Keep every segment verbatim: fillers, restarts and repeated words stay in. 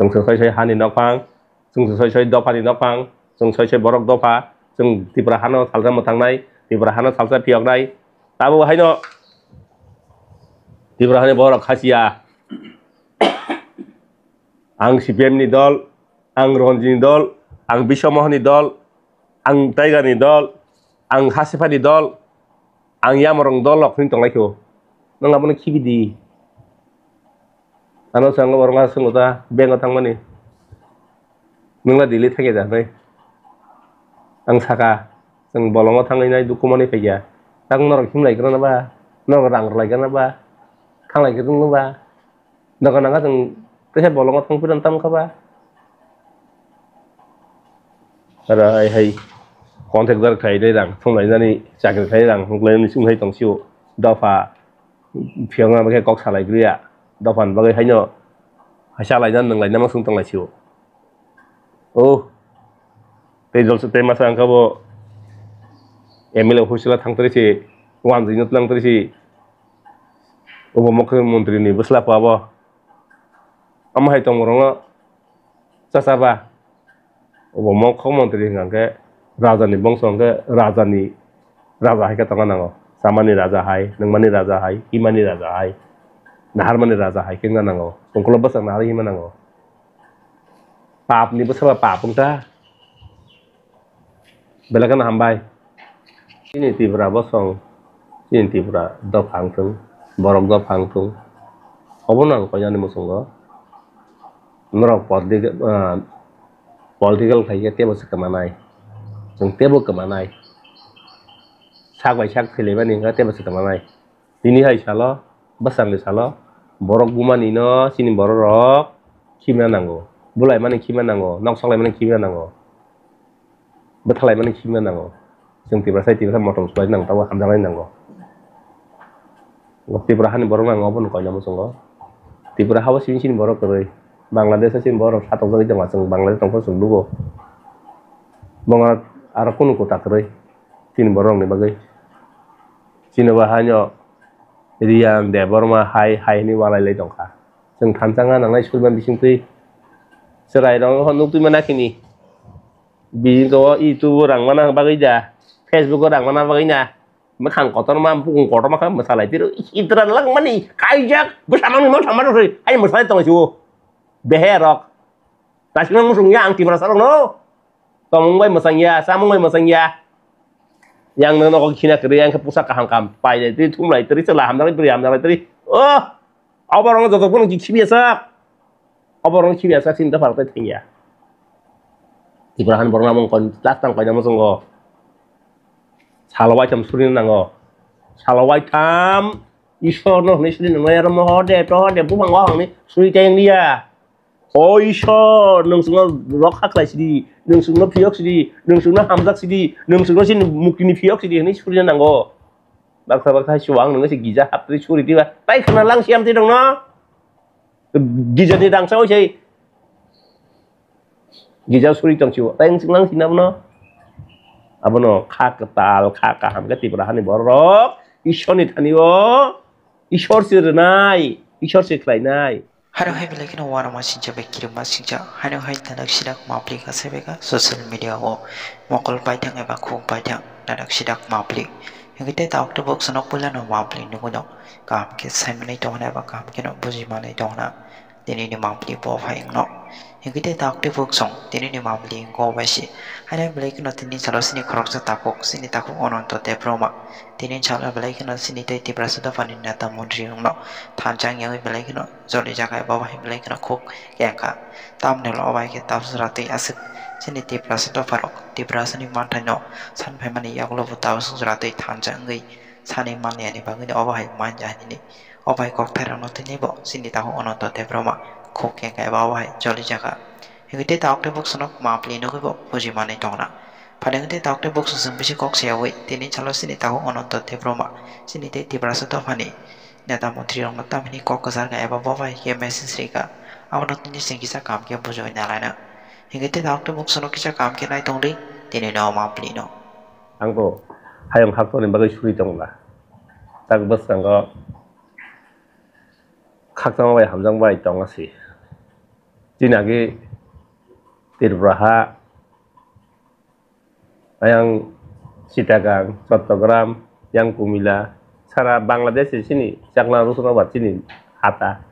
Chwng se soi soi hani nokphang, chwng se soi soi dophani nokphang, chwng soi soi borok dopha, chwng Tripura hano salsa mwthangnai, Tripura hano salsa phiyoknai. Tabuk haino Tripura hani borok khasiya. Ang C P M ni dol, ang Ranjini dol, ang Biswa Mohani dol, ang Tiger ni dol, ang Hasipha ni dol, ang Yamrong dol rok hwnwi tonglaikho. Nwng abono khibi di. Ano chwng borok ma swngo ta, bank o thangmani. Nwng la Delhi thangya da hwnwi. Ang saka, chwng bolongo thangwi nai dukhu manwi phaikya. Tak norok himlai kwrwna ba, norok rang rwlai kwrwna ba, thanglai kwrwngno ba. Dogan nang kha chwng teisa bolongo thang phirwng tam kha ba. Aro hai hai contractor khlai dai rang thumlainani chakri khlai rang hwnlainani chwng hai tong sio. Dopha phiyokna bagwi kok salai griya. Dopha ni bagwi haino hai chalaina nwng laina ma chwng tong lai sio. O tei jolse tei masa ang kha bo M L A office la thang tari si wanjwi no tlang tari si. Obo mokhe montri ni bwsla pa bo. Amo hai tongmorongno chachaba. Obo mokho montri hwnkha khe raja ni bongso hwnkhe raja ni raja hai khe tongna nango. Chamani raja hai, nungmani raja hai, himani raja hai, naharmani raja hai khe wngna nango. Songkolo bwswk nahar hima nango. Pap ni bwswk pap wngkha. Belai kheno hambai. Chini Tripura bosong, chini Tripura dopha wngthung, borok dopha wngthung. Obono ang koinani muchungo. Norok political, ah, political khaikhe teibo se kwmanai. Chwng teibo kwmanai. Sak bai sak thwilaimani hwnkhe teibo se kwmanai. Tini hai salo, bwsangni salo, borok bumani no chini borok rok khibina nango. Bulai mani khibina nango, nok soklai mani khibina nango. Bwthalai mani khibina nango. Chwng Tiprasa, Tiprasa motom sulai nango, tamo hamjaknai nango. Tripura hani borok nango, obono koina muchungo. Tripura hao simi sini borok kwrwi. Bangladesh sini borok satokjagwi tongo, chwng Bangladesh tongphuru chwng nugo. Bongo aro kunu kota kwrwi. Chini borok ni bagwi. Chini bo haino Riyan Debbarma hai, hai hwnwi walai lai tongkha. Chwng thansa wngna nangnai Surban bisingtwi. Chwrai rok nukgwi mana kini. Bini to YouTube o rang mana bagwi da, Facebook o rang mana bagwi na. Mwkhang kotorma, bukung kotorma kha mwsalai tiro. Itra langmani kaijak, bwsa mangni mang thangma rok hai mwsalai tong sio. Behe rok. Tasima musung ya ang Tiprasa rok no. Tongmung bai mwsang ya, chamung bai mwsang ya. Yang nang nogo khina kwrwi, yang khe pusa kaham kaham pai lai twi, thum lai twi, chwla hamjak lai twi, hamjak lai twi. Oh! Obo rok joto phano khibiya sak. Obo rok khibiya sak, chini dopha rok tei thangya. Tipra han borok namung kon last tang koina muchungo. Salo waitham surina nango. Salo waitham Ishwar no hwnwi suri nangmani aro moho de, toho de, buphang o hwnwi suri tei wng liya. O Ishwar, nwng chwngno rokha khlai sidi, nwng chwngno phiyok sidi, nwng chwngno hamjak sidi, nwng chwngno chini muktini phiyok sidi hwnwi surina nango. Baksa baksa hai chuwang nwngno se gija haptwi suri diba. Tai khna lang siyam twi dongno. Gijani rangsa oi sei. Gija suri tong sio. Tai nwng chwngno sina bono. Abono kha kwtal, kha kaham khe Tipra hani borok Ishwarni thani o Ishwar se rwnai, Ishwar se khlainai. Haro hai belai kheno uanama singcha bai kirima singcha. Haino hai nanak sinak mapli ka sebeka social media o mokol paithang eba khuk paithang nanak sinak mapli. Hingke te ta okte bok sonok puila no mapli nugui no. Kaham khe saimanai tongna eba kaham khe no bujimanai tongna. Tini ni mapli bo phai wngno. Hingke te ta okte bok song tini ni mapli wngko bai se. Haino belai kheno tini salo sini khoroksa takhuk, sini takhuk Ononto Debbarma. Tini salo belai kheno sini tei Tiprasa dophani neta montri wngno. Thansa wngya belai kheno joli jaga eba bai belai kheno khuk kengkha. Tamni ulo bai khe tabuk jora twi aswk chini Tiprasa dopharok Tiprasani manthaino san phaimani yagulo bo tabuk jora twi thansa wngwi sani manliyani bagwino obo hai manja hinwi obo hai kokthairokno tinibo chini takhuk Ononto Debbarma khuk kengkha eba obo hai joli jaga. Hingke tei tabuk tei buksuno mapli nugwi bo buji manwi tongna. Phaileng tei tabuk tei buksu chwng bisi kok sayawi tini salo chini takhuk Ononto Debbarma chini tei Tiprasa dophani neta montri rokno tamhini kok kwchar kha eba bo bai khe message rikha. Abono tini chwng kisa kaham khe bujiwi nalaina. Hingke tei tabuk tei buksuno kisa kaham khe nai tongdi tini no mapli no. Ang bo hayung haktorni bagwi suri tongla. Tak bwskango khakchangma bai hamjakma bai tongma se. Chini agi Tripura ha, ayang Chittagong, Chattogram, yang Kumila, sara Bangladesh chini chakla rusuna ba chini hata.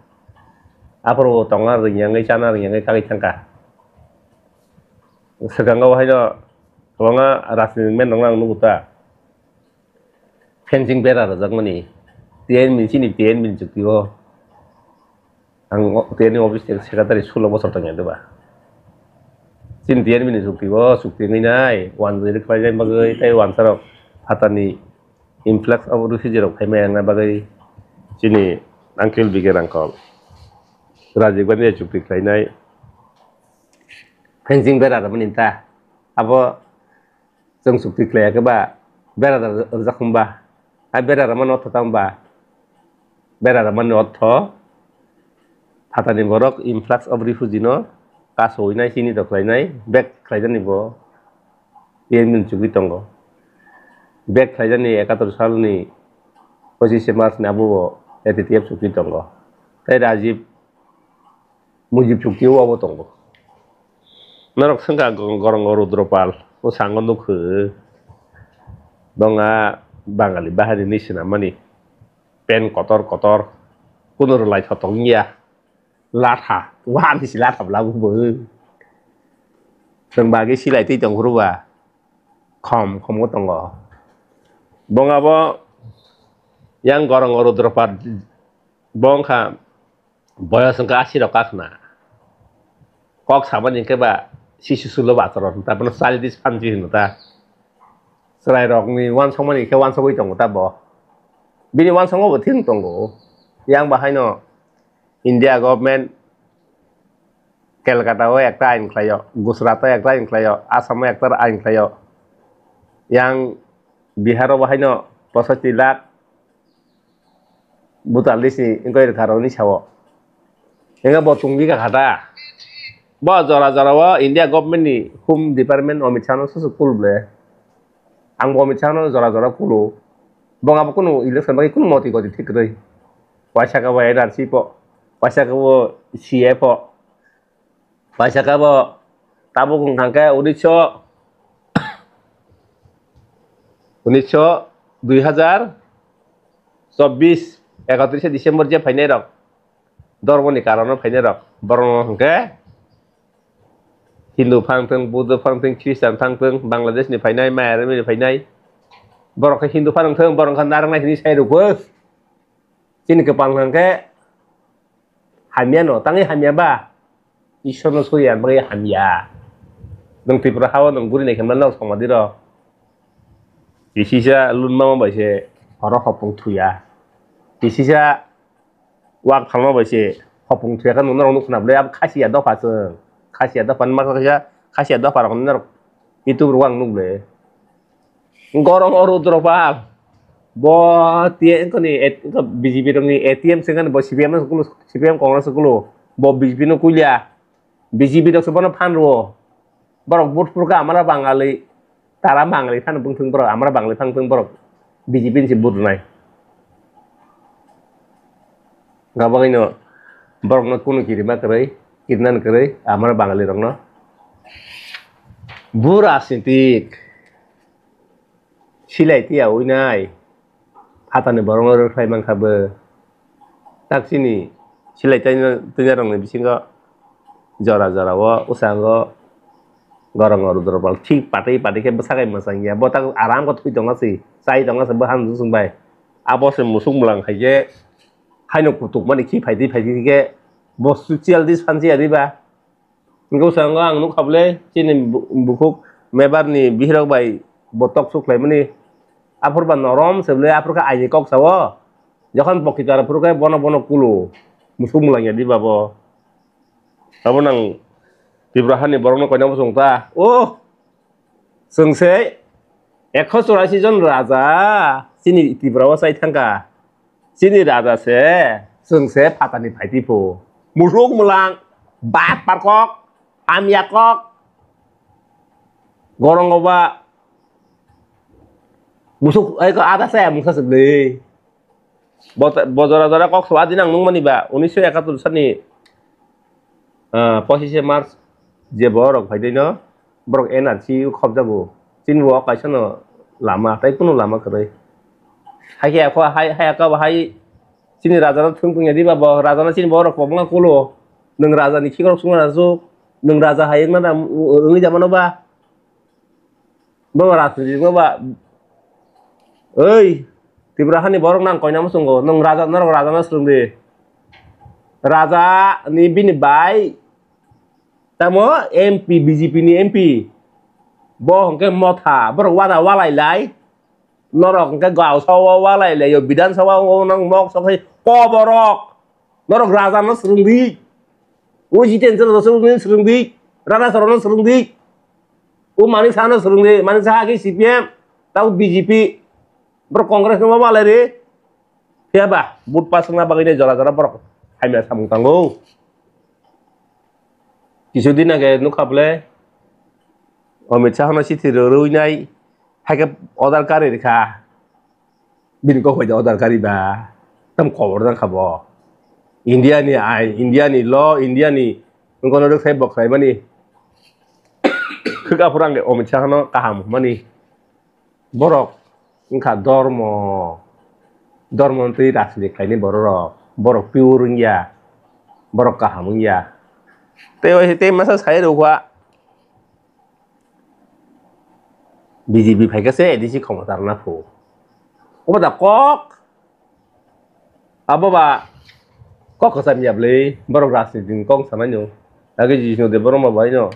Aphuru tonga ringyangwi chana ringyangwi kagwi thangkha. Swkango haino kwbangma rajniti men rokno ang nugo ta. Fencing bera rwjakmani, T N B ni chini T N B ni chukti o. Ang o, T N B ni office secretary sulo bosor tongya diba. Chini T N B ni chukti o, chukti wngwi nai, wanjwi rwkhlaina bagwi, tei wansa rok phatani influx of refugee rok phaima wngna bagwi, chini uncle B K Rangkol, Rajiv Gandhi chukti khlainai. Fencing bera rwmani ta, abo chwng chukti khlaiya khe ba bera rwjak hwnba? Hai bera rwmani ortho tamo ba? Bera rwmani ortho phatani borok influx of refugee no kasowi nai, chini to khlainai, bag khlaijani bo T N B ni chugwi tongo. Bag khlaijani ekator salni pochishe March ni abo bo A T T F chukwi tongo. Tei Rajiv Mujib chukti o abo tongo. Norok swngkha go-, gorongo Rudropal, o sango nukho. Bongha Bangali bahari ni swnam mani. Pen kotor kotor. Kuno rwlai thotok wngya. Latha. Wahani si latha bwla bo. Chwng bagwi silai twi tong phuru ba. Khom, khom o tongo. Bongha bo yang gorongo Rudropal. Bongkha Boyos wngkha asi rok kakhna. Kok samani hwnkhe ba sisu sulo bacharon, ta bono chali dis phansi hwno ta. Chwrai rokni uansukmani khe uansugwi tongo ta bo. Bini uansukma bo thik tongo. Yang bahaino India government Kolkata o ekta ain khlaio, Gujarat o ekta ain khlaio, Assam o ekta ain khlaio. Yang Bihar o bahaino posotti lakh Bhutan list ni wngwi rwkha rokni sao. Hingke bo chungwi kha kha ta. Bo jora jora o India government ni Home Department Amit Shah no susu kul ble. Ang bo Amit Shah no jora jora kulo. Bo abo kunu election bagwi kunu moti goti thik kwrwi. Waisa khe bo N R C po, waisa khe bo C A po. Paisa kabo tabuk wng thang khe unisho, unisho dui hazar chobbish, ekatrise December je phainai rok, dormo ni karon o phainai rok, borok no hwnkhe Hindu phang thung, Buddho phang thung, Christian phang thung, Bangladesh ni phainai, Mayarmani phainai, borok khe Hindu phang thung, borok khe narwknai hinwi sai rwpho. Chini kwpal hwnkhe hamya no, tangwi hamya ba? Ishwar no suri ang bagwi hamya. Nwng Tripura ha o nwng guri nai khe mano songma di rw. Kisisa lun mama bai se oro hopung thuya. Kisisa wak phalma bai se hopung thuya khe nwng norok nuk khna bwle abo khasiya dopha chwng. Khasiya dopha ni masa kisa khasiya dopha rok norok YouTube rok ang nuk le. Gorong o Rudra Pal. Bo T N koni A-, B J P rokni A T M se kani bo C P M no kulo, C P M Congress kulo. Bo B J P no kulia. B J P rok se bono phan rwo. Borok vote phurkha amara Bangali. Tara Bangali phan bwng thung borok, amara Bangali phan thung borok. B J P ni se vote rwnai. Gabagino borokno kunu kirima kwrwi, kirnan kwrwi, amara Bangali rokno. Bu rajnitik. Silai tiya winai, phatani borokno rwkhlai mankha bo. Tak chini silai twi-, twinai rokni bisingo jora jora o, bwskango gorong o Rudra Pal thik patwi patwi khe bwsakhe mwchang ya. Bo tak aram khe thwi tongo se, chai tongo se, bo han chwng bai. Abo se musuk mwlang khai khe haino kutuk mani khi phaidi phaidi khe bo social distance ya diba. Hingke bwskango ang nukha bwle chini bu-, bukhuk mebar ni bihirok bai bo tok suk khlaimani. Aphuru ba norom se bwle, aphuru khe aini kok sao. Jokhon bokti tar aphuru khe bono bono kulo. Musuk mwlangya diba bo. Abo nang Tripura hani borokno koina bo chwng ta. Oh! Chwng se ekho churashi jon raja chini Tripura o chai thangkha. Chini raja se chwng se phatani phaitiphu. Musuk mwlang, bat parkok, hamya kok, gorongo ba musuk ai ko ada saya mungsa se bwle. Bo, bo jora jora kok swa din ang nungmani ba, unisho ekatur sani Ah, pochishe March je borok phaidai no, borok N R C o khobjago. Chini bo kaisa no lama, tai kunu lama kwrwi. Hai khe akho, hai, hai akho hai chini raja no thung thung ya di ba, bo raja no chini borok kobongma kulo. Nwng raja ni khikrok sungna nansuk, nwng raja hai wngna na, wngwi jamano ba. Bo rajniti bo ba. Oi, Tripura hani borok nang koina muchungo. Nwng raja, norok raja no swrwng di. Raja ni bini bai. Tamo M P, B J P ni M P. Bo hwnkhe motha, borok wana walai lai. Norok hwnkhe gao sawa walai lai, yo Bidhan Sabha o nang mok sok hai koborok. Norok raja no swrwng di. O Jiten Choro no swrwng di, swrwng di. Rana Soro no swrwng di. O Manik Saha no swrwng di. Manik Saha khe C P M, tamo B J P. Borok Congress no ma walai ri. Phiya ba, vote pass wngna bagwi nai jora jora borok hamya samung tango. Kisu din age nukha bole, Amit Shah no chithi rw-, rwinai, hai khe order kari rikha. Bini kok bai order kari ba, tam kobor jang kha bo. India ni ain, India ni law, India ni wngkono rwk sai bo khlai mani. Khwk aphuru ang Amit Shah no kaham hwnmani. Borok wngkha dormo, dormo twi rajniti khlainai borok rok, borok pure wngya, borok kaham wngya. Tei, tei masa sai rwkha B J P phaikha se A D C khomota rwna phu. Obo da kok. Abo ba kok kwcham ya bwlwi, borok rajniti ni kok sanai no. Age Jishnu Debbarma bai no.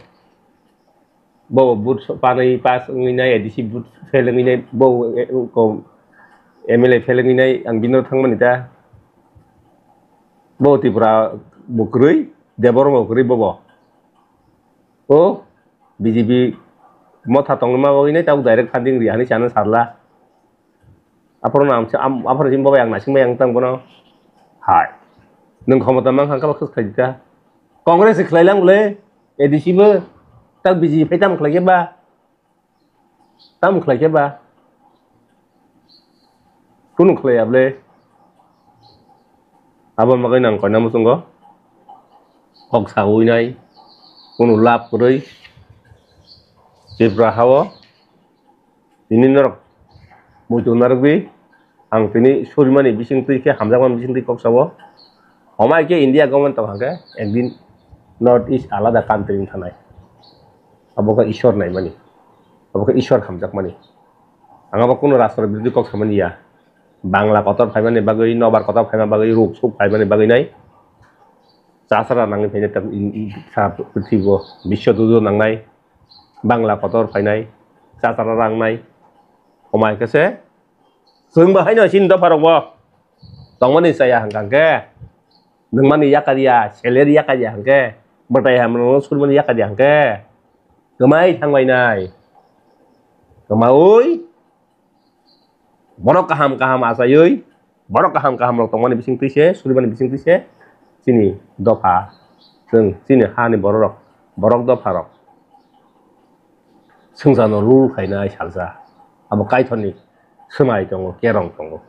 Bo vote so-, panwi pass wngwi nai, A D C vote fail wngwi nai, bo, eh, ko M L A fail wngwi nai, ang bino thangmani ta. Bo Tripura bo kwrwi, Debbarma bo kwrwi bobo. O B J P motha tongma bagwi nai tabuk direct funding ri hani chana sarla. Aphuru no ang, am-, aphuru chini babai ang naising bai ang tang bono. Hai. Nwng khomota mang kha khe ba khwk khlai di ta. Congress se khlai lang le, A D C bo, tak B J P phai tamo khlai khe ba. Tamo khlai khe ba. Kunu khlai ya ble. Abo bagwi nang koina muchungo. Kok sawi nai. Kunu lab kwrwi. Tripura hao. Tini norok muitu narwkdi, ang tini surimani bisingtwi khe hamjakmani bisingtwi kok sao. Homa khe India government tong hangkhe ekdin North East alada country wng thanai. Abo khe Ishwar naimani. Abo khe Ishwar hamjakmani. Ang abo kunu rashtra birodhi kok samani ya. Bangla kotor phaimani bagwi, nobar kotor phaima bagwi, ruk suk phaimani bagwi nai. Chasara nangwi phainai tak in, in, sa prithibo biswa dudu nangnai. Bangla kotor phainai, chachara rangnai, omai khe se chwng bo haino chini dopharok bo tongmani chaya hwnkha khe, nwngmani yakarya, salary yakarya hwnkhe, mwtai hamrokno surmani yakarya hwnkhe, kwmai thanglainai, kwmaui. Borok kaham kaham achaiwi, borok kaham kaham rok tongmani bisingtwi se, surimani bisingtwi se, chini dopha, chwng chini hani borok rok, borok dopha rok swngcharno rule khainai salsa. Abo Kaitorni swmai tongo, kerong tongo.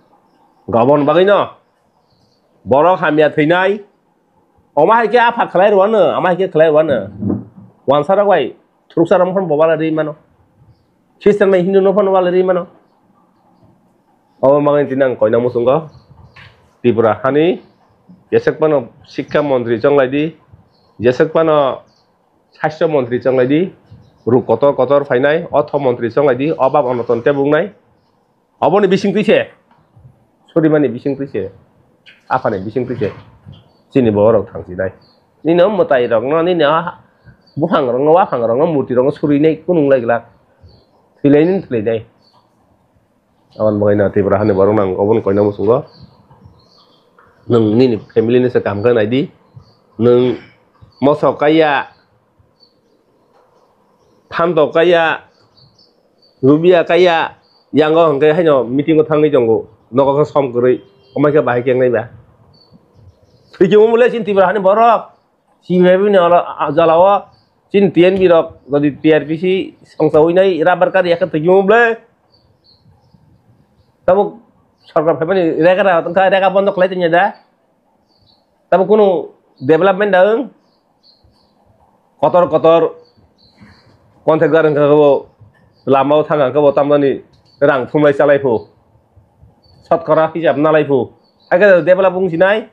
Gobon bagwino borok hamya thwinai, omo hai khe apha khlai rwano, ama hai khe khlai rwano. Wansarok bai thuruksa rok phano bo bala ri mano. Christian bai Hindu no phano bala ri mano. Omo bagwi tini ang koina muchungo. Tripura hani jeswk phano Sikha Montri chonglai di, jeswk phano Sastro Montri chonglai di, ruk kotor kotor phainai, Ortho Montri chonglai di, obab onoton tebuknai. Oboni bisingtwi se, surimani bisingtwi se, aphani bisingtwi se, chini borok thangsinai. Nini o mwtai rokno, nini o buphang rokno, waphang rokno, murti rokno surinai kunung lai glak. Thwilainani thwilainai. Aboni bagwi no Tripura hani borok nang oboni koina muchungo. Nwng nini family ni se kaham khe nai di. Nwng moso kaiya, Phantok kaiya, Rubia kaiya, yango hwnkhe haino meeting o thangwi tongo, nogo khe som kwrwi, omo khe bahai khe wngnai ba. Thwikhe omo le chini Tripura hani borok, C P I ni oro, a, jala o chini T N B rok, jodi T R P C songsa winai rubber kari yakhe thwikhe omo le. Tabuk sorkar phaimani rega rega tongkha, rega bondo khlai tongya da. Tabuk kunu development da wng. Kotor kotor contractor wngkha khe bo lama o thang khe bo tamjani rang thumlai chalai phu. Sotkora hisab nalai phu. Hai khe develop wng sinai.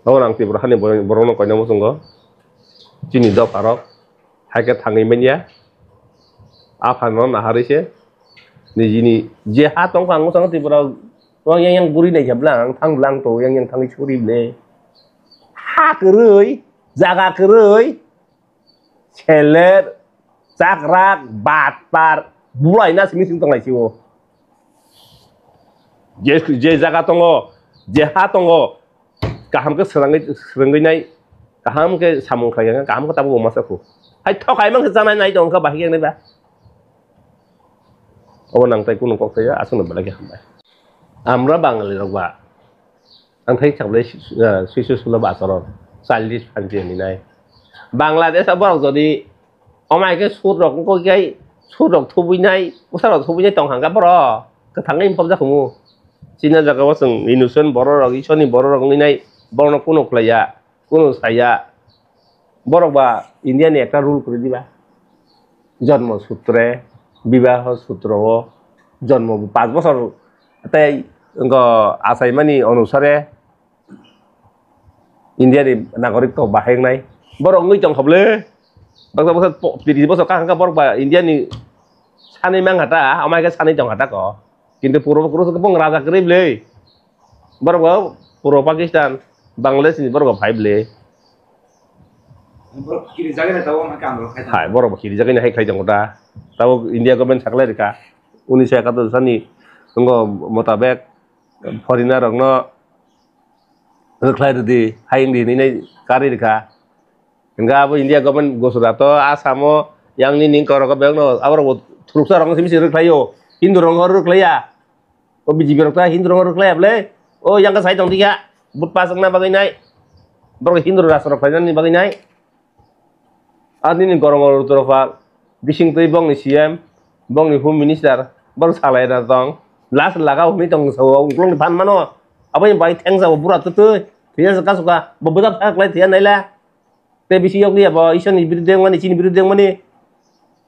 Abo nang Tripura hani borok, borokno koina muchungo. Chini dopharok. Hai khe thangwi manya. Aphano naharwi se. Nijini je ha tongkha ang muchungo Tripura. Yang yang guri nai khe bwla ang thang bwla ang to yang yang thangwi suri bwle. Ha kwrwi, jaga kwrwi. Seler, chakrak, batpar, bulai na simi simi tonglai sio. Je, je jaga tongo, je ha tongo, kaham khe srangwi, srangwi nai, kaham khe samung khlai kha, kaham khe tabuk masa khu. Hai thokai mang khe chanai nai tong kha bahai khe nai ba. Obo nang tai kunu kok thaya, aswkno belai khe hambai. Amra Bangali rok ba, ang thai khablai, eh, suisu sulo ba asoron, childish phanti hinwi nai. Bangladesh o borok jodi omai khe sur rok wngkha khe sur rok thubui nai, bwsa rok thubui nai tong hangkha borok, kwthangwi wngkha jakhumu. Chini jaga o chwng innocent borok rok, Isor ni borok rok wngwi nai, borok no kunu khlai ya. Kunu saya, borok ba India ni ekta rule kwrwi diba? Jonmo sutre, bibaho sutro o, jonmo paanch bochor tei wngkha achaimani onusare India ni nagorik to bahai wngnai. Borok wngwi tongkha bwle. Baksa baksa po-, tris bochor kha hwnkha borok ba India ni sanwi mangkha ta, amai khe sanwi tongkha ta ko. Kintu puro, puro bong raja kwrwi bwle. Borok bo puro Pakistan, Bangladesh ni borok bo phai bwle. Borok kirijagwi na tabuk ma kandoro khai. Hai, borok bo kirijagwi na hai khai tongo ta. Tabuk India government saklai rikha. Unisho ekator sani wngo motabek foreigner rokno rwkhlai rwdi, hai wngdi hinwi karwi rikha. Hwnkhe abo India government Gujarat o, Assam o, yang nini korok o bebak no aborok bo thuruksa rok no simi se rwkhlai o. Hindu rok no rwkhlai ya. O B J P rok ta Hindu rok rwkhlai ya bwle. O yang khe sai tong di kha. Vote pass wngna bagwi nai. Borok Hindu rok rasta rok khlainani bagwi nai. Ar nini gorong o Rudra Pal, bising twi bongni C M, bongni Home Minister, borok salai da tong. Last laga hwnwi tong sa o, uklok ni phan mano. Aboni bai thengsa bo bura twtwi. Thwiya se kasu ka, bo bwsa phak lai thwiya naila. Tei bisi yokliya bo Isor ni biruddhe wngmani, chini biruddhe wngmani.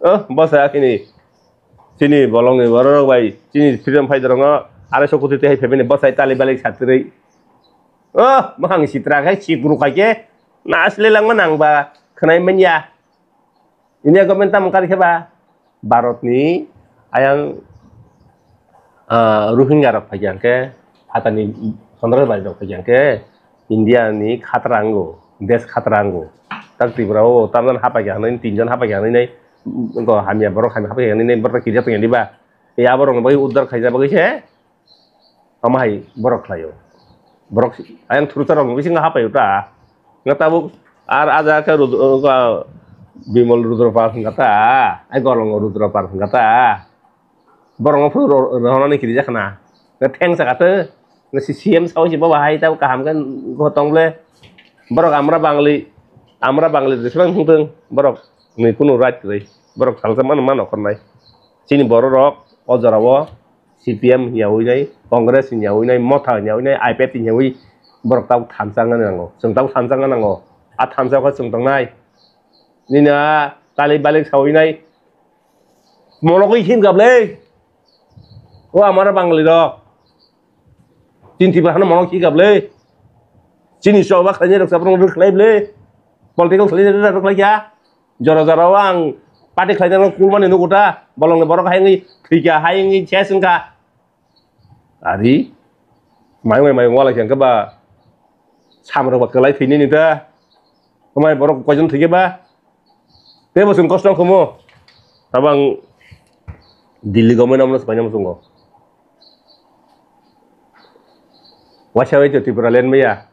Oh, bwsa khini. Chini bolong ni borok rok bai, chini freedom fighter rok no arai so koti tei hai phaimani bwsai tali balik satwrwi. Oh, mwkhang sitra khai sikru khai khe na asle langma nang ba khwnai manya. India government tamo kari khe ba? Bharat ni ayang, ah, Rohingya rok phai khe, Phatani Chandrabari rok phai khe, India ni khatra ango, desh khatra ango. Tak Tripura o tamjan hapai khe hinwi, tinjon hapai khe hinwi nai, hamya borok hamya hapai khe hinwi nai, borok kiriya tongya diba? Tei aborok ni bagwi uddar khaina bagwi se, Tamo hai borok khlaio. Borok ayang thursa rok bisingo hapaio ta. Nga tabuk ar aja khe Rud-, uh, Bimol Rudra Pal hwnkha ta. Ai Golongo Rudra Pal hwnkha ta. Borok no phuru ro-, rohornani kiri jakha na. Nga theng saka te. Nga si C M sao si baba hai tabuk kaham khe go tong ble. Borok amra Bangli, amra Bangli jeswk thung thung. Borok ni kunu right kwrwi. Borok salsa mano mano khornai. Chini borok rok o jora o C P M hinyawi nai, Congress hinyawi nai, Motha hinyawi nai, I P F T hinyawi borok tabuk thansa wngna nango. Chwng tabuk thansa wngna nango. A thansa khe chwng tongnai. Nini a tali balik sawi nai. Monogwi hin gablai. O amara Bangali rok. Chini Tripura hano monok hi gablai. Chini choba khlainai rok sabrang rwkhlai blai. Political khlainai rwkhlai kha. Jora jora o ang party khlainai rok kulmani nugo ta. Bolongni borok hai wngwi thwikha, hai wngwi ses wngkha. Ari, mayung bai mayung walai khe ba samrok ba kwlai thwinini ta. Kwmai borok koijon thwikhe ba. Tei bo chwng kosto wng khumu. Tabang Delhi government amno swpaina muchungo. Waisa bai to Tripura land maya.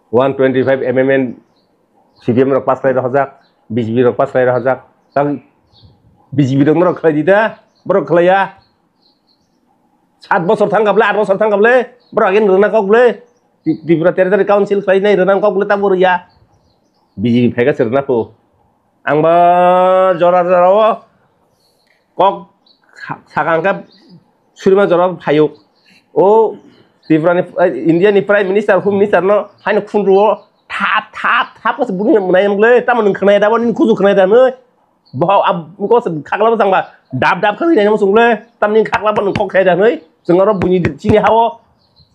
One twenty five M M N C P M rok pass khlai rohorjak, B J P rok pass khlai rohorjak. Tak B J P rok norok khlai di da, borok khlai ya. Sat bosor thang kha ble, aat bosor thang kha ble, borok agin rwna kok ble. Tri-, Tripura Territory Council khlai nai rwna kok ble, tabuk rwya. B J P phaikha se rwna kho. Ang ba jora jora o kok sa-, sakang khe surima jora phayuk. O Tripura ni, eh, India ni Prime Minister, Home Minister no haino khunru o Thap, thap, thap, kose buni mwnai mwngle, tamo nwng khwnai da, bo nini kuju khwnai da, nwi. Bo, ab, kose khakla bo jangba, dap, dap, khwnai da, nwi, mwngle, tam nini khakla bo nwng kok khai da, nwi. Chwng oro buini chini hao,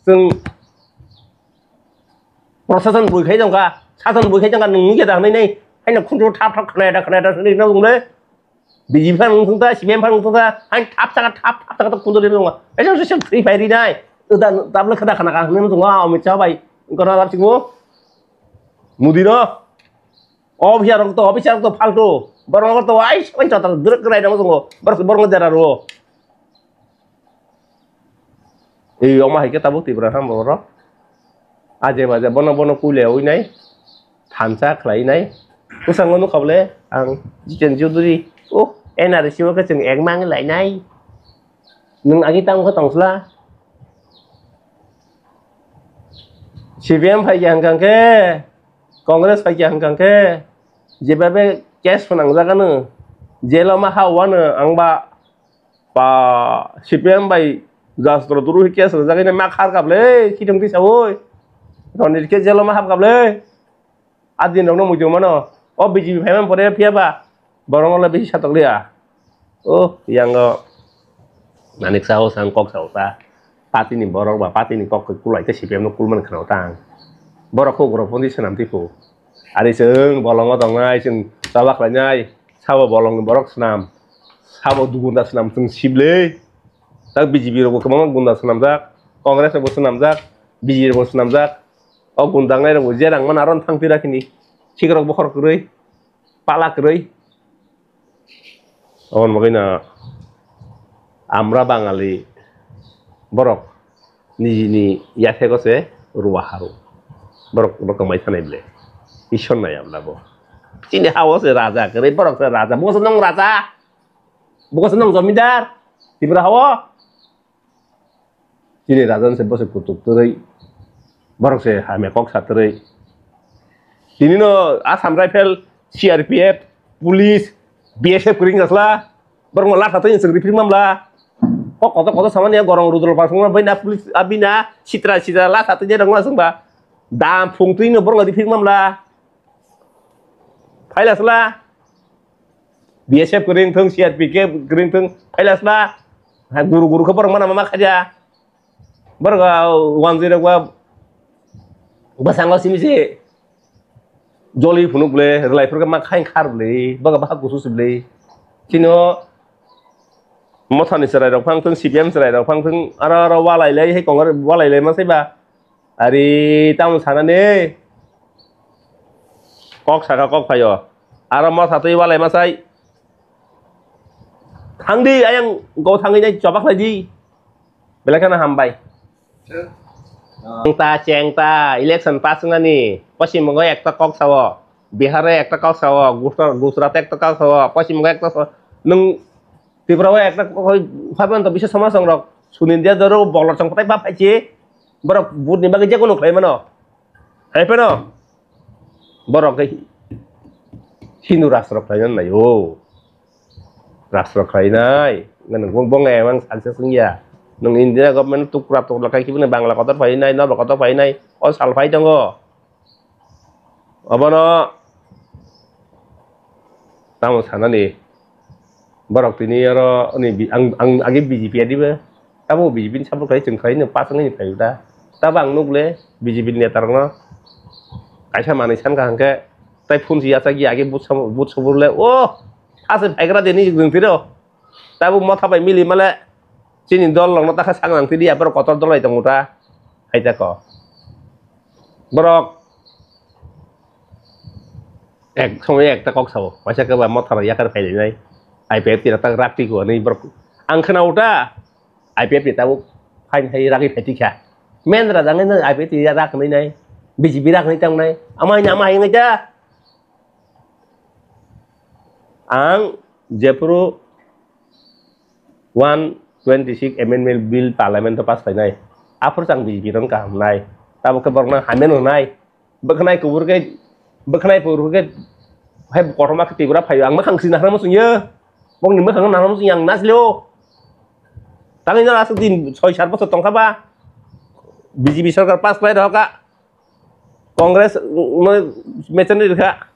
chwng prosason bui khai jangka, sason bui khai jangka, nwng nungya da, nwi, nwi. Haino khunju thap, thap, khwnai da, khwnai da, nwi, nwi, mwngle. B J P phang wngthung ta, C P M phang wngthung ta, hain thap saka, thap, thap saka to kunduri nung. Esa se se free fire rinai. Uda tabla khada khana ka hwnwi wngthung wa, Amit Shah bai. Kono rap singmo. Mudi no. Officer rok to, officer rok to faltu. Borok rok to ai, ai chata drak krai dong songo. Borok, borok dera ro. Ei, omo hai khe tabuk Tripura ham borok. Aje baje bono bono kuilaui nai, thansa khlai nai. Bwskango nukha bole ang Jiten Chaudhary. Oh, N R C o khe chwng ek mang lai nai. Nwng agi tamo khe tong sla? C P M phai khe hwnkha khe, Congress phai khe hwnkha khe, jebabe case phnang jagano, jail o ma ha wano ang ba. Ba, C P M bai Jastra Turu hai case rwjak, ini ma khar kap le, khitong tisa oi. Ronit khe jelo ma hap kap le. A din rok no muitu mano. O B J P phai man pore phiya ba. Borok no le bisi satok liya. O, yang o. Manik sao sang kok sao ta. Party ni borok ba, party ni kok kulai khe C P M no kulman khna tang. Borok kho borok pon di swnam ti phu. Ari chwng bolongo tongnai, chwng choba khlainai, sabo bolongni borok swnam, sabo gunda swnam chwng sible. Tak B J P rokbo kwbangma gunda swnamjak, Congress rokbo swnamjak, B J P rokbo swnamjak. O gunda wngnai rokbo je rang mano aro thang twi rakhini, sikrok bokhor kwrwi, pala kwrwi. Aboni bagwino amra Bangali borok nijini yathego se ruwa haru. Borok, borok tongbai thanai ble. Ishwar nai abla bo. Chini hao se raja kwrwi, borok se raja. Bo se nong raja. Bo se nong jomidar. Tripura hao. Chini rajan se bose kutuk twrwi, borok se hamya kok sa twrwi. Tini no Assam Rifle, C R P F, police, B S F kwrwng jasla, borok no latha twi chwng riphi mamla. Kok kotor kotor samani gorong rudol pasung bai na police abina sitra sitra latha twi rong la chwngba. Dam phung twi no borok no riphi mamla. Phaila sla. B S F kwrwng thung, C R P F kwrwng thung, phaila sla. Ha, guru guru khe borok mana ma khaja. Borok, ah, one zero ba bwskango simi se joli phunuk ble, rwlai phuru khe ma khaing khar ble, boga baha kusu si ble. Chino mothani chwrai rok phang thung, C P M chwrai rok phang thung, aro aro walai lai hai kongor walai lai ma sai ba. Ari tamo sanani kok saka kok phaio. Aro motha twi walai masai. Thangdi ayang go thangwi nai choba khlai di. Belai kheno hambai. Chengta, chengta, election pass wngnani. Poschim Bongo ekta kok sao. Bihar ekta kok sao. Gujra-, Gujarat ekta kok sao. Poschim Bongo ekta sao. Nwng Tripura o ekta kok phaibano to bisa somasong rok. Sunindia doro bolor chong patai pa phaichi. Borok vote ni bagwi jekunu khlai mano. Hai phano. Borok khe Hindu rastro khlaina nai o. Rastro khlainai. Nang bong, bong emang success wngya. Nang India government tukra tukla khai kibini Bangla kotor phainai, Nobra kotor phainai. O sal phai tongo. Obono tamo sanani borok tini oro ni bi-, ang, ang agi B J P adiba. Tamo B J P ni support khai chwng khai no pass wngwi phai da. Tabo ang nuk le B J P ni neta rokno kaisa manwi san kaham khe tai phone si yachak ya agi but sabo, but sabur le o ase phaigra de ni jwng tiro. Tabuk motha bai mili male chini dol rokno takha sangrang tidi aphuru kotor dol bai tongo ta. Hai ta ko. Borok ek somoy ekta kok sao. Waisa khe ba motha rok yakar phai lainai. I P F T rok tak rak tiko hinwi borok. Ang khna uta I P F T tabuk phain hai ragwi phai tikha. Men rajang nai I P F T rak nai nai. B J P rak nai tang nai. Ama hai ama hai ngai ta. Ang jephuru one twenty six amendment bill parliament o pass khlainai. Aphuru chang B J P rok kaham nai. Tabuk khe borok no hamya no nai. Bwkhnai kubur khe, bwkhnai kubur khe, hai kotorma khe Tripura phaio. Ang mwkhang sina hwnma swngyo. Bokni mwkhang no naham swngya ang nasileo. Tangwi no aswk din soi sat bochor tongkha ba. B J P sarkar pass khlai rohorkha. Congress, mm, mechanwi rwkha.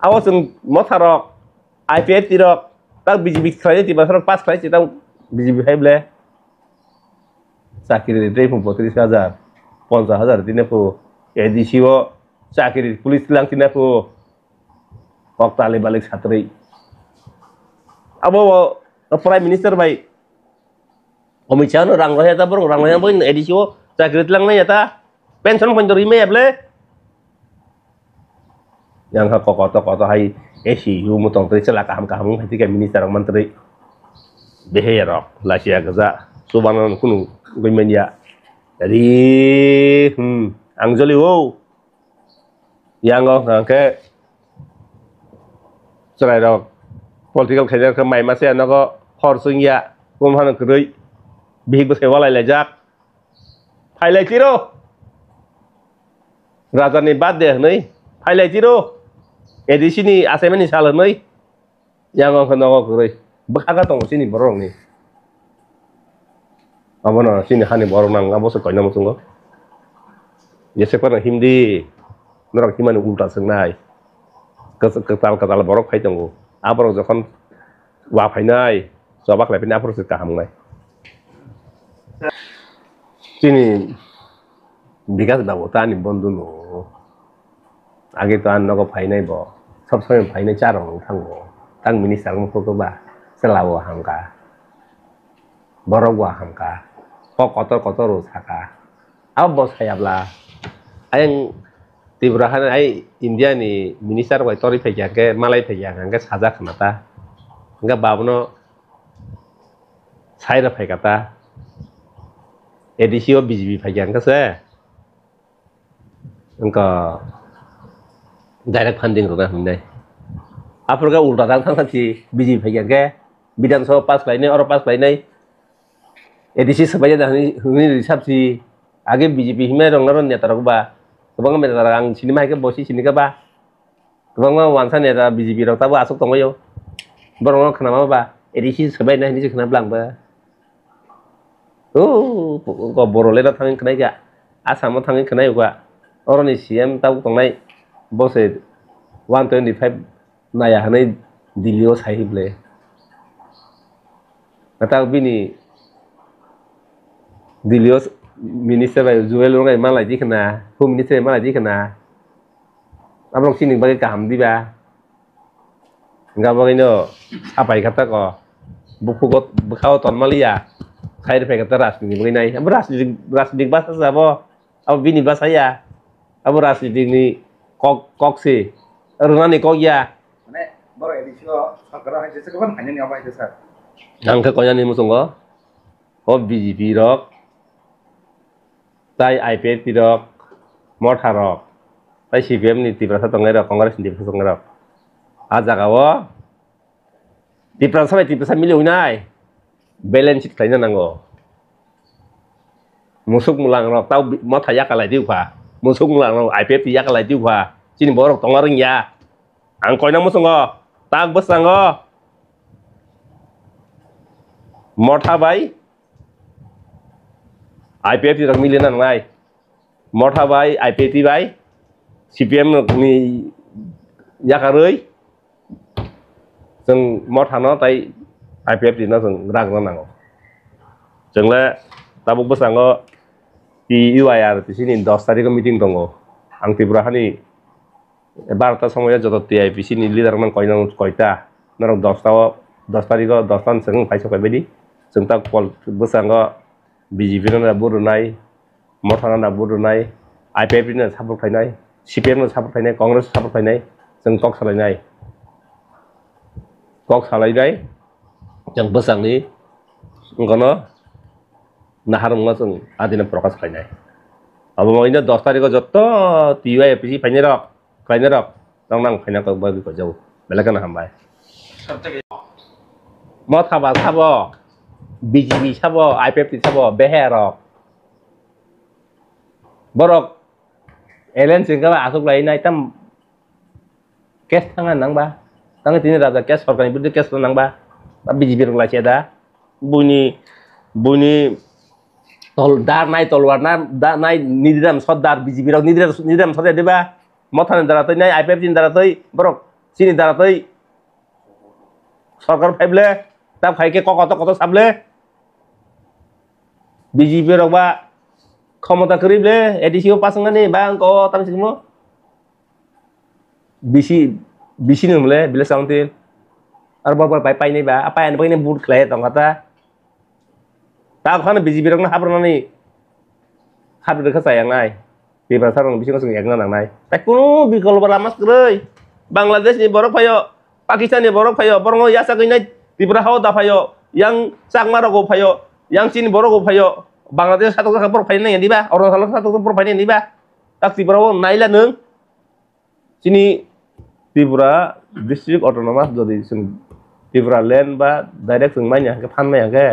Abo chwng motharok, I P F T rok, tak B J P khlainai, Tiprasarok pass khlai si, tak B J P hai ble. Chakri ri tei phung botris hajar, ponchas hajar tine phu, A D C o chakri police lang tine phu, kok tali balik satri. Abo bo Prime Minister bai Amit Shah no rang rohya ta, borok rang rohya bo A D C o chakri tlang nai ta, pension pon dori me able. Yang ha kokoto koto hai A C U mo tong tei chela kaham kaham wng hai tike minister rok mantri. Behe rok lasia gaja subana kunu gwi manya. Ri, hmm, ang joli o. Yang o hwnkha khe chwrai rok political khaina khe mai masa ya nogo hor chwng ya, bum hano kwrwi bihik bwsai walai laijak. Phailai tiro. Rajani birthday hwnwi phailai tiro. A D C ni achaimani sal hwnwi. Yang wngkha nogo kwrwi. Bwkha kha tongo chini borok rokni. Abono chini hani borok nang abo se koina muchungo. Jese kono himdi. Norok himani ulta swngnai. Kwtal kwtal borok phai tongo. Aborok jokhon wa phainai. Choba khlai phini aphuru se kaham wngnai. Chini Bikas babu ta ani bondhu no. Age to ani nogo phainai bo. Sob somoi phainai cha rok wng thango. Tang minister wng khe ba chwla bo hamkha. Borok bo hamkha. Kok kotor kotor rw saka. Abo bo sayabla. Ayang Tripura hani ai India ni minister bai tori phaikha khe malai phaikha hwnkhe sajak khna ta. Hwnkhe babono Sai rw phai kha ta. A D C o B J P phai kha hwnkhe se. Wngkha direct funding rwna hwnwi nai. Aphuru khe ulta dang thang thang si B J P phai kha hwnkhe Bidhan Sabha pass khlainai, oro pass khlainai. A D C swbai ya da hwnwi, hwnwi rwsap si. Age B J P himnai rok norok neta rok ba. Kwbangma neta rok ang sinima hai khe bo si sini kha ba. Kwbangma wansa neta B J P rok tabuk aswk tongbaio. Borokno khwnama ba A D C swbai nai hinwi se khwna bwlangba. O, o, Borolelo thangwi khwnai kha. Assamo thangwi khwnai kha. Oroni C M tabuk tongnai bo se one twenty five naya hwnwi Delhi o sai ble. Kwtal bini Delhi o minister bai Jewel rok bai malai di khna, home minister bai malai di khna. Aborok chini bagwi kaham diba? Hwnkha bagwino sapai kha tako. Bukhugo bwkhao tonmaliya. Sai rwphai kha ta rajniti bagwi nai. Abo rajniti, rajniti bwsa se abo. Abo bini bwsa ya. Abo rajniti ni kok, kok se. Rwnani kok ya. Mane, borok A D C o sarkar o hai jesa kwbang phainani abo hai jesa. Ang khe koinani muchungo. O B J P rok, tai I P F T rok, Motha rok, tai C P M ni Tiprasa tongnai rok, Congress ni Tiprasa tongnai rok. A jaga o Tiprasa bai Tiprasa mili wngnai, balance khlaina nango. Musuk mulang rok tau bi-, Motha yakalai di kha. Musuk mulang rok I P F T yakalai di kha. Chini borok tongma rwngya. Ang koina muchungo, tak bwskango. Motha bai I P F T rok mili nangnai. Motha bai I P F T bai C P M rokni yakarwi chwng Motha no tai I P F T no chwng ragna nango. Chwngle tabuk bwskango T U I R T C ni dos tarikh o meeting tongo. Ang Tripura hani Barota somoyo joto T I P C ni leader rok nang koina koita. Norok dosta o, dos tarikh o dosta ni swkang phai sok phai baidi. Chwng ta kol bwskango B J P no na vote rwnai, Motha no na vote rwnai, I P F T no support khainai, C P M no support khainai, Congress no support khainai, chwng kok salainai. Kok salainai, chwng bwsakni wngkano naharmungno chwng adino prokash khainai. Abo wngkha dos tarikh o joto T U I P C phainai rok, khlainai rok, tong nang phaina kok bagwi kojago. Belai kheno hambai. Motha ba sabo, B J P sabo, I P F T sabo, behe rok. Borok alliance wngkha ba aswk lai nai tam case thangna nang ba. Tangwi tini raja case sorkarni biruddhe case nang ba. Ba B J P rok lai cheda. Buini, buini Tol dar nai, tolwar na da nai, Nidiram Sordar, B J P rok Nidiram, Nidiram Sordar diba? Mothani dara twi nai, I P F T ni dara twi borok chini dara twi sorkar phai ble, ta phai khe kok kotor kotor sable. B J P rok ba khomota kwrwi ble, A D C o pass wngnani ba wngkha o tamo sikimo. B C, B C no hwnle village council. Ar bo bo pai painai ba, a painai bagwi vote khlai tongkha ta. Ta phano B J P rokno habrwnani habri rwkha chayaknai. Tiprasa rokni bisingo chwng ekna nangnai. Tai kunu bikolpo lama kwrwi. Bangladesh ni borok phaio, Pakistan ni borok phaio, borokno yachagwi nai Tripura hao da phaio, yang Chakma rogo phaio, yang chini borok phaio, Bangladesh satok borok phainai diba, Arunachal satok borok phainai diba. Tak Tripura o naila nwng. Chini Tripura District Autonomous jodi chwng Tripura land ba direct chwng manya hwnkhe phan manya hwnkhe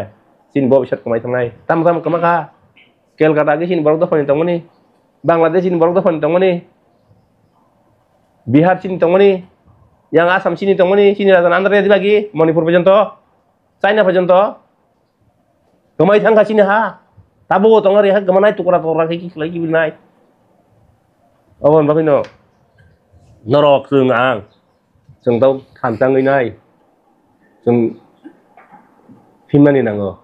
chini bo bisat kwmai thangnai. Tamo tamo kwma kha. Calcutta age chini borok dophani tongmani, Bangladesh chini borok dophani tongmani, Bihar chini tongmani, yang Assam chini tongmani, chini raja Andhra Pradesh bagi Manipur porjonto, China porjonto. Kwmai thangkha chini ha. Tabuk o tongna rikha kwmanai tukra tukra khe khlai kibinai. Oboni bagwino norok chwng ang, chwng tau thansa wngwi nai. Chwng himnani nango.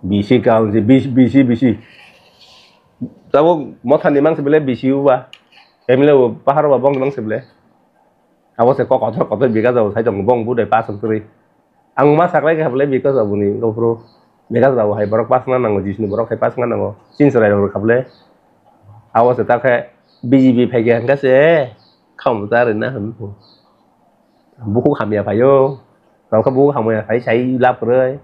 B C council, B C, B C, B C. Tabuk mothani mangsi bele B C uba. M L A bo pahar uba bongni mangsi bele. Abo se kok kotor kotor biga jao sai tong bong budai pass kwrwi. Ang ma saklai kha bole biga jao boni gopro. Biga jao hai borok pass na nango, jisni borok hai pass na nango. Chin chwrai rok kha bole. Abo se ta khe B J P phai khe hwnkha se kham ta rwna hwn. Bukhuk hamya phaio. Tamo khe bukhuk hamya phai sai lab kwrwi.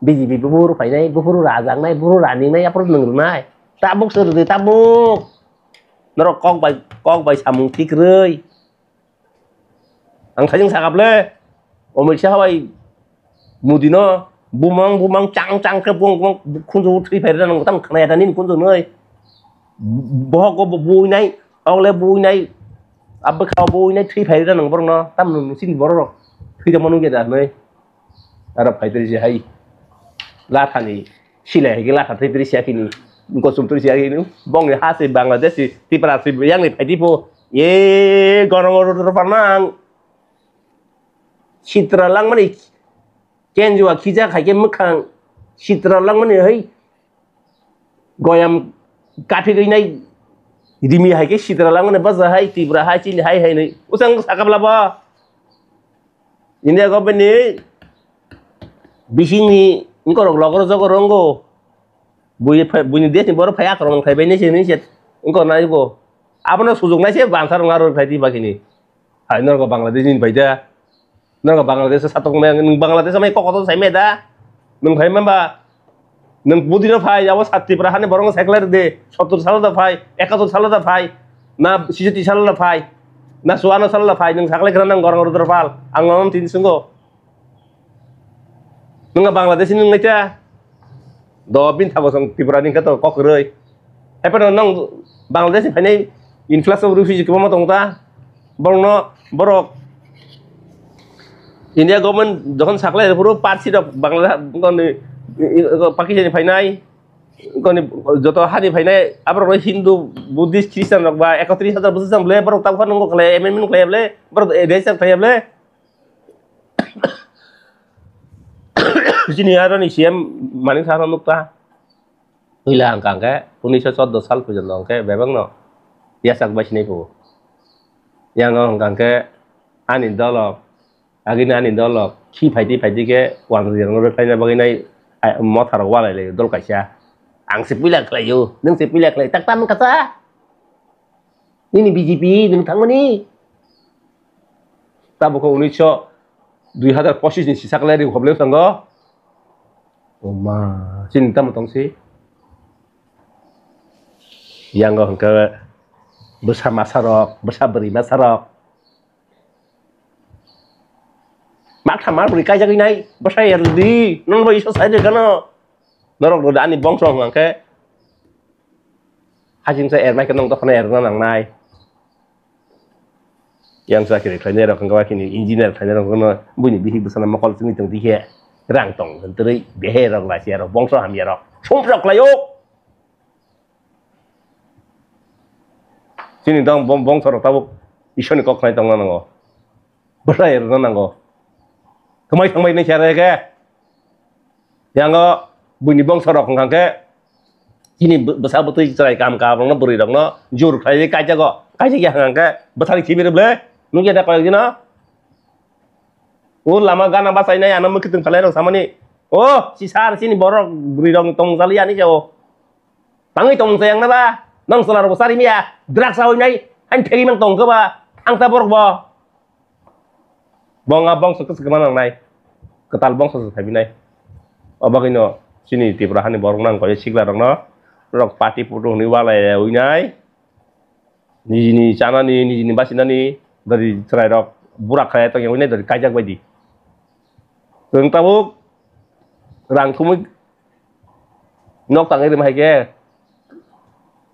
B J P buphuru phainai, buphuru rajaknai, buphuru raningnai, aphuru nwng rwnai. Tabuk se rwdi, tabuk. Norok kok bai, kok bai samung tikrwi. Ang thajeng sakap le. Omit Shah bai Modi no bumang bumang chang chang khe bung bung khunju thwi phai rwna nang tam khna ya nini khunju noi. Bohok go bui nai, ogle bui nai, abbe kha bui nai thwi phai rwna nang borok no tam nung sini borok rok thwi da manu ge da noi. Aro phaitri si hai. Lathani silai hai khe latha thwitri si akini. Kosum twi si akini. Bongni ha se Bangladesh si Tripura si yang ni phaidi po. Ye gorong oro oro panang. Sitra langmani kenjua khijak hai khe mwkhang. Sitra langmani hai. Goyam kathi gwi nai rimi hai khe sitra langmani baja hai Tripura hai chini hai hai nai. Usang sakap labo. India government ni bising ni engkorok logor jogor rongo. Bui phai, buini desh ni borok phai akromon khai bai nai se nai se engkor nai bo. Abono sujuk nai se bansa rong aro khai di bagini. Hai norok Bangladesh ni bai da. Norok Bangladesh satok me, nwng Bangladesh mai kok kotor sai me da. Nwng phai ma ba. Nwng budi no phai, abo sat Tripura hani borok no cycle de, sottur salo da phai, ekattur salo da phai, na sisoti salo da phai, na suwano salo da phai, nwng sakle kra nang gorong rudra pal, ang mamam tin sungo. Nwng Bangladesh ni nwng naita. Do bin thabo song Tripura ni khe to kok roi. Haipano nang Bangladesh ni phainai influx of refugee kwbangma tongo ta. Borokno, borok India government jokhon saklai phuru Parsi rok Bangla, Pakistan ni phainai, joto hani phainai, aborok Hindu, Buddhist, Christian rok ba ekotris hajar bosor sam ble borok tabukha nungo khlai amendment khlai ble borok register khlai ble. Chini aro ni C M Manik Saha no nukta. Puila hwnkha hwnkhe unisho chordo sal porjonto hwnkhe bebakno yachak bai sinai phuo. Yang o hwnkha hwnkhe ani dolo, agini ani dolo khi phaidi phaidi khe wanjwi rokno rwkhlaina bagwi nai, ai, motha rok walai lai dol kaisa. Ang se puila khlaio, nwng se puila khlai, tak tam kacha. Nini B J P nwng thangmani. Tabukhe unisho dui hazar pochis ni sisak le ri hoble thango. Oma, chini tamo tongsi. Yango hwnkhe bwsa masa rok, bwsa bwrwi masa rok. Mak tha mak bwrwi kaijagwi nai, bwsa erdi, non bai iso sai de gano. Norok rwda ani bongso hwnkhe. Hachingsa ermai khe nwng dophano erna nangnai. Yang chakri khlainai rok wngkha khe engineer khlainai rok wngkha buini bihik bwsano mokol chwngwi tong dikhe. Rang tong hwn twrwi behe rok lachi rok bongso hamya rok sumsok khlaio. Chini dong bom bongso rok tabuk Ishorni kok khnai tongna nango. Bwsai rwna nango. Kwmai thangbai nai khe rwkhe. Yango buini bongso rok hwnkha khe chini bw-, bwsa bwtwi chwrai kam kam rokno bwrwi rokno jur khlaiwi kaijago. Kaijak ya hwnkha khe bwthari khibi rw ble. Nukya da koyok dino. O lama gana bachainai ano mwkhwtwng khalai rok samani. O sisar chini borok bwrwi rok tong jali ani jao. Tangwi tong chayang na ba? Nang chwla rok bo chari miya. Drugs awi nai. Hain thegi mang tong khe ba. Ang ta borok bo. Bo wngkha bongso kwchwk kwma nangnai, kwtal bongso se thaibinai. O bagwino chini Tripura hani borok nang koi sikla rokno, rok party photo hwnwi walai winai, nijini chanani, nijini basinani, dari chwrai rok burak khlai tongya winai dari kaijak baidi. Chwng tabuk rang thumwi nok tangwi rwma hai khe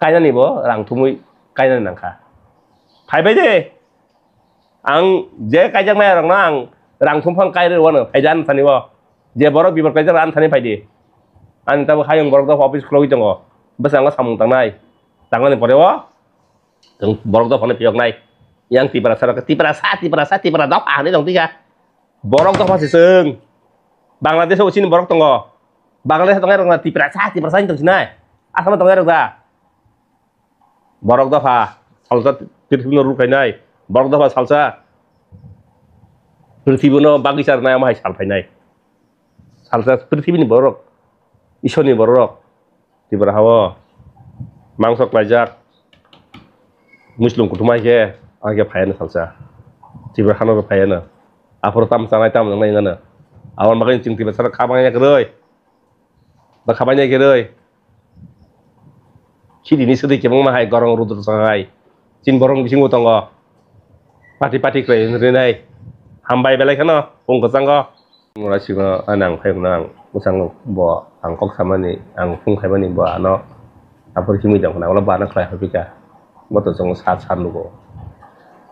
kainani bo rang thumwi kainani nangkha. Phaibai de. Ang je kaijaknai rokno ang rang thumphang kai rwano phaidi ani thani o. Je borok bibor kaijak ani thani phaidi. Ani tabuk hayung borok dopha office khulogwi tongo. Bwskango samung tangnai. Tangnani pore o chwng borok dophano phiyoknai. Yang Tiprasa rok, Tiprasa, Tiprasa, Tipra dopha hinwi tong tikha. Borok dopha se chwng. Bangladesh o chini borok tongo. Bangladesh tongnai rok na Tiprasa, Tiprasa hinwi tong sinai. Asamo tongnai rok da. Borok dopha salsa prithibino rukhainai, borok dopha salsa prithibino bagwi charwnai, omo hai sal phainai. Salsa prithibini borok, Ishorni borok, Tripura hao mangso klaijak, Muslim kuthum hai khe, hai khe phaiano salsa. Tripura hano phaiano. Aphuru tam chanai, tam nwngnai hwnano. Aboni bagwi chwng Tripura sara kha bangya kwrwi. Bwkha bai nai khe rwi. Chini ni swtwi kebengma hai gorong rudra tong hai. Chini borok bisingo tongo. Pati pati kwrwi rinai. Hambai belai kheno phung kwchango. Mura singo ani ang phai hwnna ang bwskango bo ang kok samani ang phung khaimani bo ano aphuru himwi tong khna ulo bo ano khlai hophika. Bo to chwng sat sat nugo.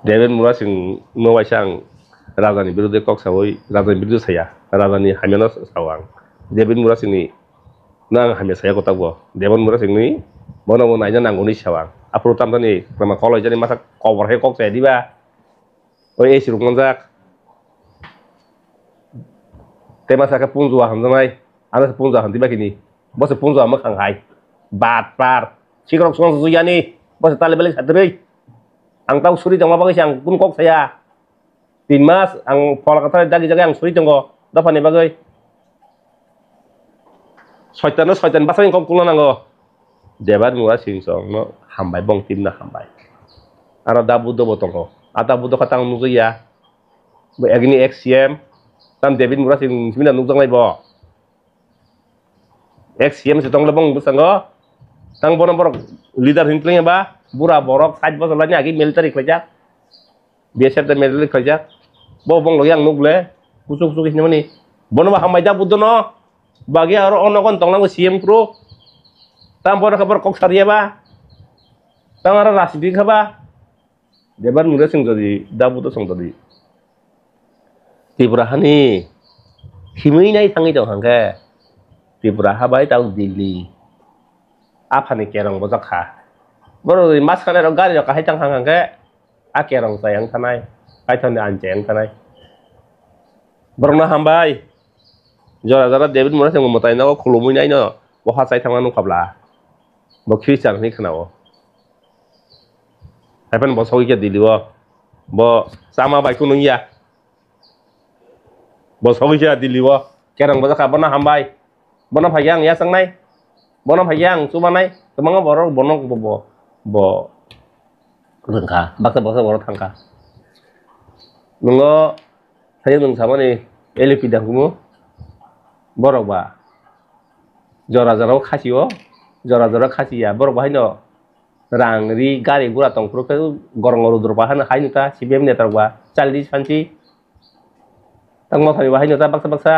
David Mura sing no waisa ang rajani birude kok sawi rajani birude saya. Rajani hamyano sao ang. David Mura singni No ang hamya saya kotabo. Debon Mura singni bono bo naina nango ni sawang. Aphuru tamtani kwma koloi jani masa kobor hai kok chaya diba. Oi A C rok manjak. Tei masa khe punjua hamjaknai. Ano se punjua hamdi bakini. Bo se punjua mwkhang hai. Bat par. Sikrok song su yani. Bo se tali balik satrwi. Ang tau suri tongma bagwi se ang kun kok saya. Tin mas ang phola kwthar dagi jaga ang suri tongo dophani bagwi. Soitano soitan bachani kok tungna nango. Debat Mura sing song no hambai bong timna hambai. Aro da Buddho bo tongo. A da Buddho kha tang nukjakya. Bo agini ex C M. Tam David Mura sing simina nukjaknai bo. Ex C M se tongla bong bwskango. Tang bono borok leader hin tlengya ba bura borok sait bosor lani agi military khlaijak. B S F da military khlaijak. Bo bong logi ang nuk le. Kuchuk kuchuk hinmani. Bono ba hambai da Buddho no. Bagi aro ono gon tonglango C M kro. Tang bono khabar kok sariya ba. Tang aro rajniti kha ba. Debar Mura sing jodi da Buddho song jodi. Tripura hani himwi nai thangwi tong hangkhe Tripura ha bai tau Delhi. Aphani kerong bojak kha. Borok mas kanai rok gari rok kahai tang hang hangkhe a kerong chayang thanai. Kaithon ni an chayang thanai. Borok no hambai. Jora jora David Mura sing mwtai nogo khulumwi nai no. Bo ha chai thangma nukha bla. Bo Christian hinwi khwnao. Haiphano bo sogwi khe Delhi o. Bo chama bai kunu ya. Bo sogwi khe Delhi o. Kerang bo jakha bono hambai. Bono phai ang yachang nai. Bono phai ang chuba nai. Kwbangma borok bono bo, bo, bo rwngkha. Baksa baksa borok thangkha. Nungo sayo nwng samani L P dang kumu. Borok ba. Jora jora o khasi o. Jora jora khasi ya. Borok bo haino Rang ri gari gura tong phuru khe gorong rudro ba hano hai nuta C P M neta rok ba chaldi sanchi tang ma phai ba hai nuta baksa baksa.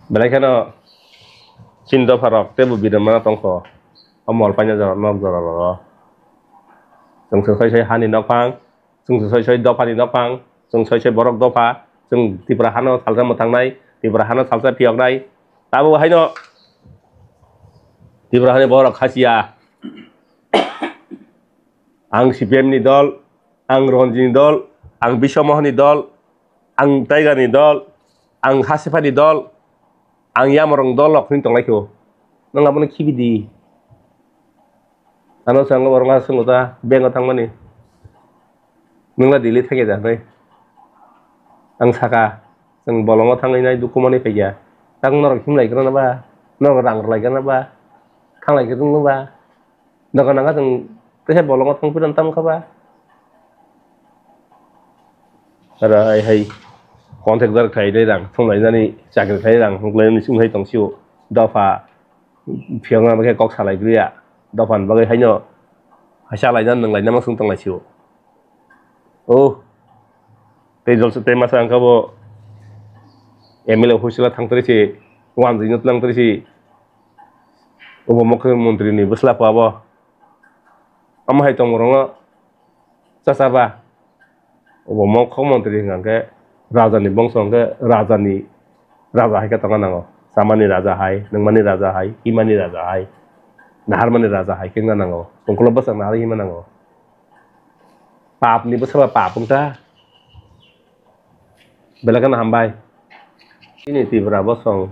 Belai kheno chini dopha rok tebo bidam mana tong kho. O mol paina jora nok jora rok o. Chwng se soi soi hani nok phang, chwng se soi soi dopha ni nok phang. Chwng soi soi borok dopha, chwng Tripura hano salsa mwthangnai, Tripura hano salsa phiyoknai. Tabuk haino Tripura hani borok khasiya. Ang C P M ni dol, ang Ranjit ni dol, ang Biswa Mohan ni dol, ang Tiger ni dol, ang Hasipha ni dol, ang Yamrong dol rok hwnwi tonglaikho. Nwng abono khibi di. Ano swngo borok ma swngo ta, bank o thangmani. Nwng la Delhi thangya da hwnwi. Ang saka, chwng bolongo thangwi nai dukhu manwi phaikha. Tak norok himlai kwrwna ba, norok rang rwlai kwrwna ba, thanglai kwrwngno ba. Doga naga chwng teisa bolongo thang phirwng tam kha ba. Aro hai hai contractor khainai rang thumlainani chakri khai rang huklainani chwng hai tong sio. Dopha phiyokna bagwi kok salai griya. Dopha ni bagwi haino hai chalaina nwnglaina ma chwng tong lai sio. O tei jolsa tei masa wngkha bo M L A office o thang tari si wanjwi no tlang tari si. Obo mokhe montri ni bwsla pa bo. Omo hai tongmorokno chacha ba. Obo mokhe montri hwnkha khe raja ni bongso hwnkhe raja ni raja hai khe tongna nango. Chamani raja hai, nungmani raja hai, himani raja hai, naharmani raja hai khe wngna nango. Tongkolo bwswk nahar hima nango. Pap ni bwswk ba pap wngkha. Belai kheno hambai. Chini Tripura bosong,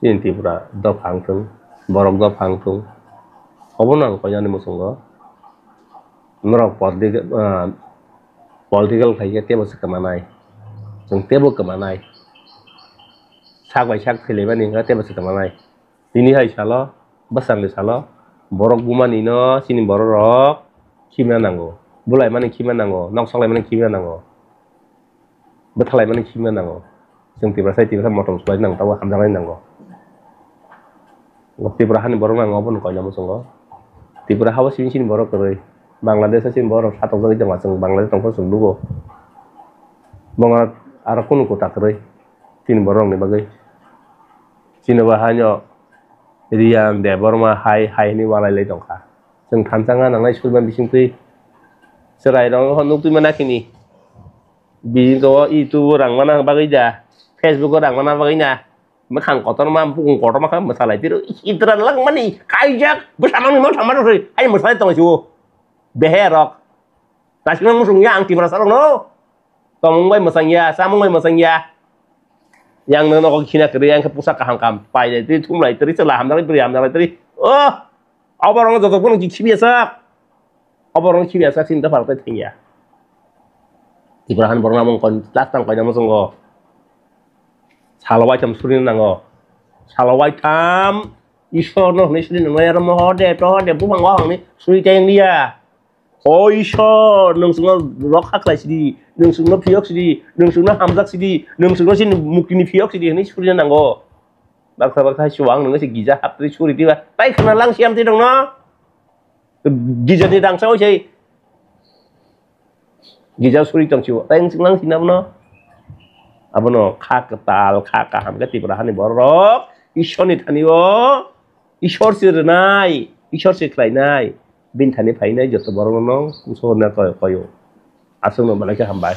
chini Tripura dopha wngthung, borok dopha wngthung. Obono ang koinani muchungo. Norok politi-, ah, political khaikhe teibo se kwmanai. Chwng teibo kwmanai. Sak bai sak thwilaimani wngkha teibo se kwmanai. Tini hai salo, bwsangni salo, borok bumani no chini borok rok khibina nango, bulaimani khibina nango, nok soklaimani khibina nango, bwthalaimani khibina nango. Chwng Tiprasa, Tiprasa motom sulai nang tabo hamjaknai nango. Tripura hani borok nango obono koina muchungo. Tripura hao sini sini borok kwrwi, Bangladesh sini borok satokjagwi tongma chwng Bangladesh tongphuru chwng nugo. Bongo aro kunu kota kwrwi chini borok rokni bagwi. Chini bo haino Riyan Debbarma hai hai hwnwi walai lai tongkha. Chwng thansa wngna nangnai Surban bisingtwi. Chwrairok nukgwi mana kini. Bini to YouTube o rang mana bagwi da, Facebook o rang mana bagwi na. Mwkhang kotorma, bukung kotorma kha mwsalai tiro. Itra langmani kaijak bwsa mangni mang thangma rw hai mwsalai tong sio. Behe rok. Tasima musung ya ang Tiprasa rok no. Tomung bai mwsang ya, samung bai mwsang ya. Yang no nogo khina kwrwi, yang khe pusa kaham kaham pailai twi, thumlai twi, chwla hamjaknai bwrwi hamjaknai twi. Oh! Oborok no joto phano khibiya sak. Oborok no khibiya sak, sini dopha rok tei thangya. Tripura hani borok no amung kon last time koina muchungo. Salo waitham suri nango. Salo waitham Ishwar no hwnwi suri nango, aro moho de, toho de, bumang wahang ni suri tei wng liya. O Ishwar, nwng chwngno rokha khlai sidi, nwng chwngno phiyok sidi, nwng chwngno hamjak sidi, nwng chwngno chini muktini phiyok sidi hwnwi surina nango. Baksa baksa hai chuwang nwngno se gija haptwi suri diba, tai khna lang siyam twi dongno. Gijani dangsa oi sei. Gija suri tong chiwo, tai nwng chwng lang sina bono. Abono kha kwtal, kha kaham khe Tripura hani borok Ishwarni thani o Ishwar se rwnai, Ishwar se khlainai, bini thani phainai joto borokno no kuso hwnna koi-, koio. Aswkno belai khe hambai.